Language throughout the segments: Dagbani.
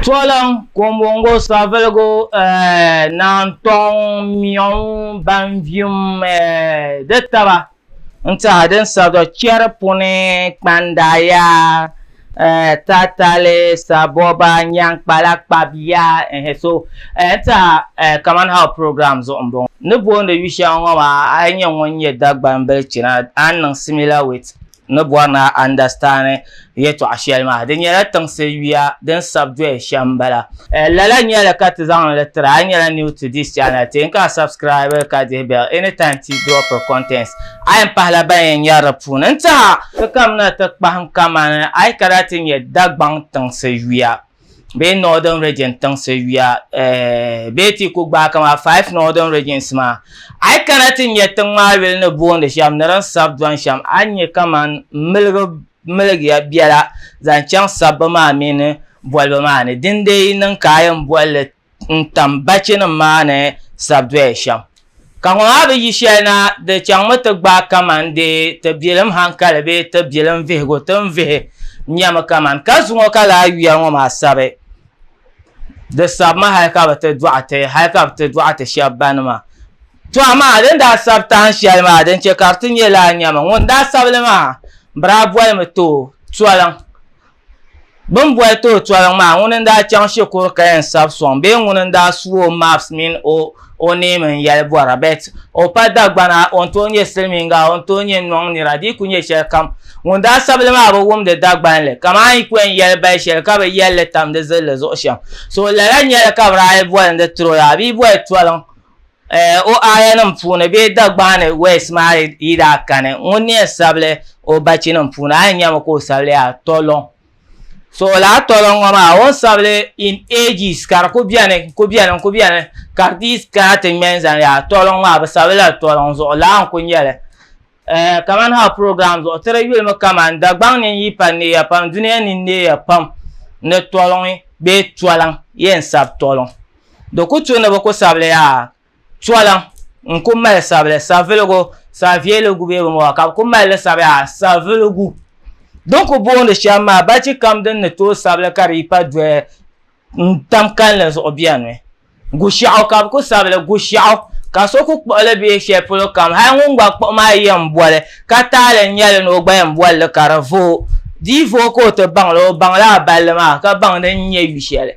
Toliŋ, Kumbungu, Savelugu, Naantɔŋ, Miɔŋ, Banvium, di taba n-tiɛha din sabiri Chɛri puni, Kpandaya, Tatali, Saboba, Nyaŋkpala, Kpabia, so n-tiɛha kamani how program zuɣu m-bɔŋɔ. N ni booni yu shɛŋa ŋɔ maa a yi nyɛ ŋun nyɛ Dagbaŋ bilichina a ni niŋ similar with ni bɔri ni a andastani yɛtɔɣa shɛli maa, di nyɛla tiŋsi yuya din sabi doya shɛm m-bala. Lala nyɛli ka ti zaŋ li tiri a. A nyɛla new to this channel, ti yɛn ka a subscribe ka dihi bell anytime ti dropiri contents. A yɛn pahila ban yɛn nyari di puuni n-tiha. Ti kamina ti kpahim kamani a yi kana ti nya Dagbaŋ tiŋsi yuya. bee Northern Region tiŋsi yuya bee ti ku gbaai kamani 5 Northern Regions maa a yi kana ti nya tiŋ maa yuli ni booni shɛm ni din sabi dɔni shɛm a ni nya kamani miligi miligiya biɛla zaŋ chaŋ sabbu maa mini bolibu maa ni dindee yi niŋ ka a yɛn boli li n-tam bachinima maa ni sabi doya shɛm. Ka ŋɔ maa bi yi shɛli na, di chaŋmi ti gbaai kaman di ti bilim hankali bee ti bilim vihigu ti ni vihi nyami kaman ka zuŋɔ ka lala yuya ŋɔ maa sabi. Di sabimi hali ka bɛ ti dɔɣi ti, hali ka bɛ ti dɔɣi ti shɛba banima. To amaa din daa sabi tahin shɛli maa din chɛ ka di ti nyɛ lala nyami, ŋun daa sabi li maa bɛ daa bolimi ti o toliŋ. Bɛ ni boli ti o toliŋ maa, ŋuni n-daa chaŋ shikuru ka yɛn sabi sɔŋ bee ŋuni n-daa su o maps mini o name n-yɛli bɔra but o pa Dagbana, o ni tooi nyɛ silimiinga, o ni tooi nyɛ nɔŋ nira, di yi ku nyɛ shɛli kam ŋun daa sabi li maa bi wumdi Dagbanli kamani yi ku yɛn yɛli bali shɛli ka bɛ yɛli li tam di zilli zuɣu shɛm. So lala nyɛli ka bɛ daa yi bolindi tiri o yaa bɛ yi boli toliŋ O aayanim puuni bee Dagbaani wɛs maa yi daa kani, ŋun ni yɛn sabili o bachinim puuni, a yɛn nyami ka o sabili yaa tɔlɔŋ. So lala tɔlɔŋ ŋɔ maa, o ni sabili in ages ka di ku beni, n-ku beni, n-ku beni ka di dii kana ti ŋme n-zani yaa tɔlɔŋ maa, bɛ sabili la tɔlɔŋ zuɣu, lala n-ku nyɛ li. Kamani ha program zuɣu, ti di yulimi kamani Dagbaŋ nini yi pa neeya pam, dunia nini neeya pam ni tɔliŋ bee tɔliŋ yɛn sabi tɔliŋ. Di ku tu ni bɛ ku sabili yaa tɔliŋ n-ku mali sabili Saviligu, Savieligu bee bini ka bɛ ku mali li sabi yaa Saviligu. Din ku booni shɛm maa bachi kam din ni tooi sabili ka di yi pa doya n-tam kalinli zuɣu benimi. Gushiɛɣu ka bɛ ku sabili Gushiɛɣu ka so ku kpuɣi li bee shɛli polo kam hali ŋun gba kpuɣi maa yi yɛn boli ka taali n-nyɛ li ni o gba yɛn boli li ka di vooi. Di yi vooi ka o ti baŋ li o baŋla a balli maa ka baŋ di ni nyɛ yu shɛli.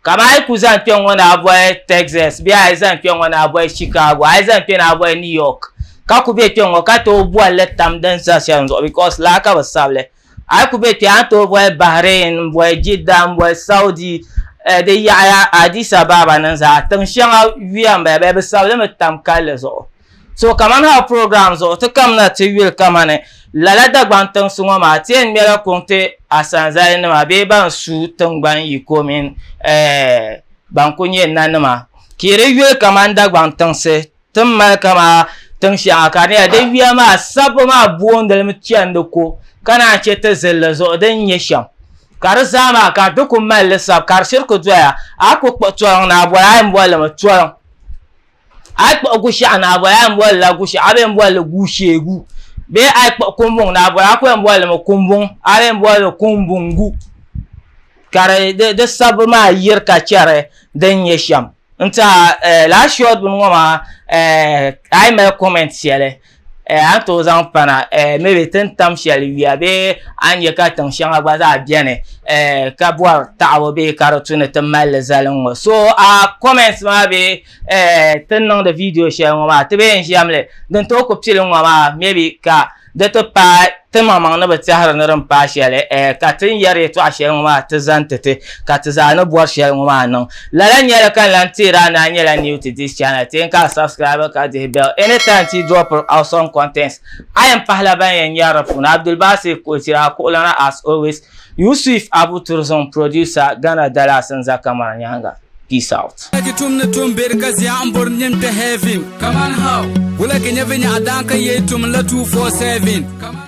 Kaman a yi ku zaŋ kpe ŋ-ŋɔ ni a boli Texas bee a yi zaŋ kpe ŋ-ŋɔ ni a boli Chicago, a yi zaŋ kpe ni a boli New York ka ku be kpe ŋ-ŋɔ ka tooi boli li tam din za shɛli zuɣu because lala ka bɛ sabi li. A yi ku be kpe a ni tooi boli Bahrain m-boli Jeddah m-boli Saudi di yaɣaya Addis Ababa ni zaa tiŋ shɛŋa yuya m-bala bɛ bi sabi li mi tam kalinli zuɣu. So kamani ha program zuɣu ti kamina ti yuli kamani lala Dagbaŋ tiŋsi ŋɔ maa ti yɛn ŋmɛla kuŋ ti Asanzali nima bee ban su tiŋgbani yiko mini ban ku nyɛ nanima ka yi di yuli kamani Dagbaŋ tiŋsi ti ni mali kamani tiŋ shɛŋa ka di nyɛla di yuya maa sabbu maa boondili mi chani di ko ka naan chɛ ti zilli zuɣu din nyɛ shɛm ka di zaa maa ka di ku mali li sabi ka di shiri ku doya a ku kpuɣi toliŋ ni a boli a yɛn boli limi toliŋ. A yi kpuɣi Gushiɛɣu ni a boli a yɛn boli la Gushiɛɣu a bee n-boli li Guusheegu bee a yi kpuɣi Kumbuŋ ni a boli a ku yɛn boli li mi Kumbuŋ a bee n-boli li Kumbuŋgu ka di sabbu maa yiri ka chɛri din nyɛ shɛm n-tiɛha lala short bini ŋɔ maa a yi mali comment shɛli A ni tooi zaŋ pana maybe ti ni tam shɛli yuya bee a ni nya ka tiŋ shɛŋa gba zaa beni ka bɔri taɣibu bee ka di tu ni ti mali li zali ŋ-ŋɔ. So a comments maa bee ti ni niŋdi video shɛli ŋɔ maa ti bee n-ʒiɛm li din tooi ku pili ŋ-ŋɔ maa maybe ka di ti paai ti maŋmaŋ ni bi tɛhiri ni din paai shɛli ka ti ni yɛri yɛtɔɣa shɛli ŋɔ maa ti zani ti ti ka ti zaa ni bɔri shɛli ŋɔ maa niŋ. Lala nyɛli ka n lan teeri a ni a nyɛla new to this channel, ti yɛn ka a subscribe ka dihi bell anytime ti drop awesome contents. A yɛn pahila ban yɛn nyari di puuni. Abdulbasir Kuɣutira, kuɣulana as always. Yusuf Abu Turzun, producer, Ghana Dallas n-za camera nyaaŋa. Peace out. Wula ki tum ni tum beri ka zia n bori nim kpe heaven. Kaman how? Wula ki nya vinyaɣa daan ka yee tum la 247.